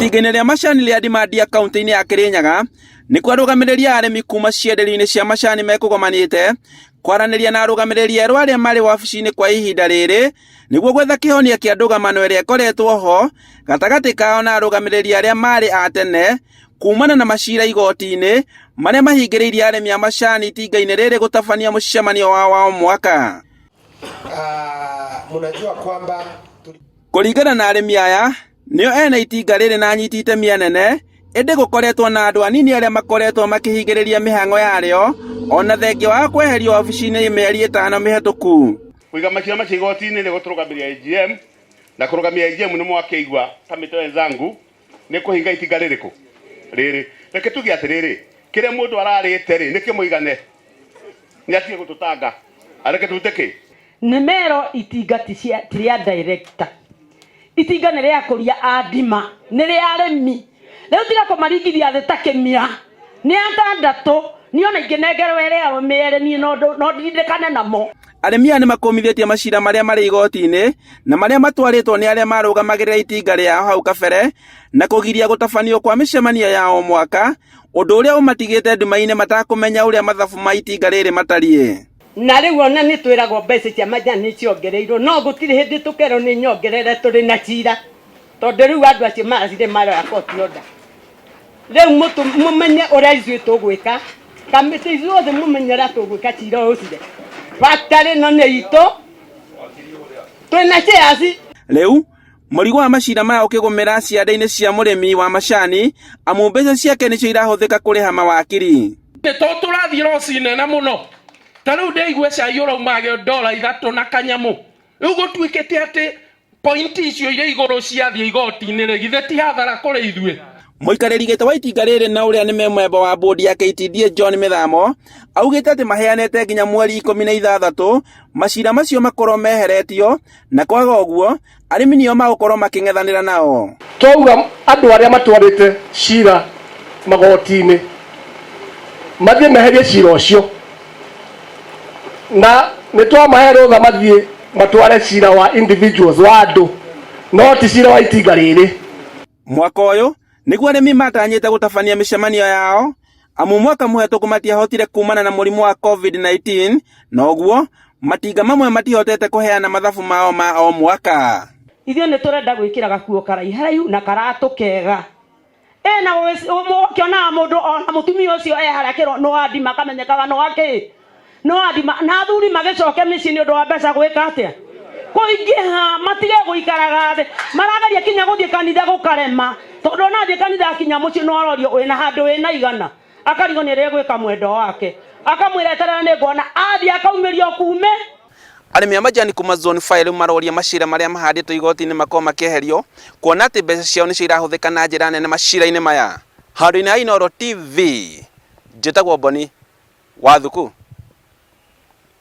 Itinga-inĩ rĩa macani rĩa Ndimandia kaunti-inĩ ya Kirinyaga nĩkuo arũgamĩrĩri a arĩmi kuma cienderio-inĩ cia macani mekũgomanĩte kwaranĩria na arũgamĩrĩri erũ arĩa marĩ wabici-inĩ kwa ihinda rĩrĩ nĩguo gwetha kĩhonia kĩa ndũgamano ĩrĩa ĩkoretwo ho gatagatĩ kao na arũgamĩrĩri arĩa marĩ a tene kumana na macira igoti-inĩ marĩa mahingĩrĩirie arĩmi a macani itinga-inĩ rĩrĩ gũtabania mũcemanio wao wa o mwaka. Mnajua kwamba Kũringana na arĩmi aya, nĩo ene itinga rĩrĩ na anyiti itemi anene, ĩndĩ gũkoretwo na andũ anini arĩa makoretwo makĩhingĩrĩria mĩhang'o yarĩo ona thengia wao kweherio wabici-inĩ mĩeri ĩtano mĩhetũku. Kũiga macira macio igoti-inĩ nĩ gũtũrũgamĩria AGM na kũrũgamia AGM nĩ mwakĩigua kamĩtĩ wenzangu nĩ kũhinga itinga rĩrĩkũ rĩrĩ. Reke tuge atĩrĩrĩ, kĩrĩa mũndũ ararĩte rĩ nĩ kĩmũigane, nĩ atige gũtũtanga areke tũrute kĩ. Nĩ mero itinga ti cia ti rĩa director. Itinga nĩ rĩa akũria a ndima, nĩ rĩa arĩmi. Rĩu tiga kũmaringithia thĩ ta kĩmira. Nĩ atandatũ, niĩ ona ingĩnengerwo ĩrĩ arũme erĩ niĩ no ndindĩkane namo. Arĩmi aya nĩmakũmithĩtie macira marĩa marĩ igoti-inĩ na marĩa matwarĩtwo nĩ arĩa marũgamagĩrĩra itinga rĩao hau kabere na kũgiria gũtabanio kwa mĩcemanio ya o mwaka, ũndũ ũrĩa ũmatigĩte nduma-inĩ matakũmenya ũrĩa mathabu ma itinga rĩrĩ matariĩ. Na rĩu ona nĩ twĩragwo mbeca cia majani nĩ ciongereirwo, no gũtirĩ hĩndĩ tũkerwo nĩ nyongerere tũrĩ na cira, tondũ rĩu andũ acio maracire maroya court order. Rĩu mũmenye ũrĩa ithuĩ tũgwĩka, kamĩtĩ ithuothe mũmenye ũrĩa tũgwĩka cira ũyũ ũcire. Factory ĩno nĩ itũ, twĩna shares. Rĩu mũrigo wa macira maya ũkĩgũmĩra ciande-inĩ cia mũrĩmi wa macani amu mbeca ciake nĩcio irahũthĩka kũrĩha mawakiri. Nĩ to tũrathiĩ roci nene mũno ta rĩu ndĩigue cai ũrauma ndora 3 na kanyamũ. Rĩu gũtuĩkĩte atĩ pointi icio irĩ igũrũ ciathiĩ igoti-inĩ rĩ, githĩ ti hathara kũrĩ ithuĩ? Mũikarĩri gĩtĩ wa itinga rĩrĩ na ũrĩa nĩ memba wa bodi ya KTDA John Mĩthamo augĩte atĩ maheanĩte nginya mweri 16 macira macio makorwo meheretio na kwaga ũguo arĩmi nĩo magũkorwo makĩng'ethanĩra nao. Twauga andũ arĩa matwarĩte cira magoti-inĩ mathiĩ meherie cira ũcio, na nĩ twamahe rũtha mathiĩ matware cira wa individuals wa andũ, no ti cira wa itinga rĩrĩ. Mwaka ũyũ nĩguo arĩmi matanyĩte gũtabania mĩcemanio yao amu mwaka mũhetũku matiahotire kumana na mũrimũ wa COVID-19 na ũguo matinga mamwe matihotete kũheana mathabu mao ma o mwaka. Ithuĩ nĩ tũrenda gwĩkĩra gakuo karaiharaihu na karatũ kega. Ĩ na ũkĩonaga mũndũ ona mũtumia ũcio e harĩa akĩrwo nĩ wa ndima akamenyekaga nĩ wa kĩ? Nĩ wa ndima. Na athuri magĩcoke mĩciĩ nĩ ũndũ wa mbeca gwĩka atĩa? Kũingĩha, matige gũikaraga thĩ. Marageria kinya gũthiĩ kanitha gũkarema, tondũ ona athiĩ kanitha akinya mũciĩ no arorio wĩna handũ wĩna igana. Akarigwo nĩ ũrĩa egwĩka mwendwa wake. Akamwĩra eterera nĩ nguona. Athiĩ akaumĩrio kume. Arĩmi a majani kuma Zone 5 rĩu maroria macira marĩa mahandĩtwo igoti-inĩ makorwo makĩeherio kuona atĩ mbeca ciao nĩcio irahũthĩka na njĩra nene macira-inĩ maya. Handũ-inĩ ha Inooro TV, njĩtagwo Boni Wathuku.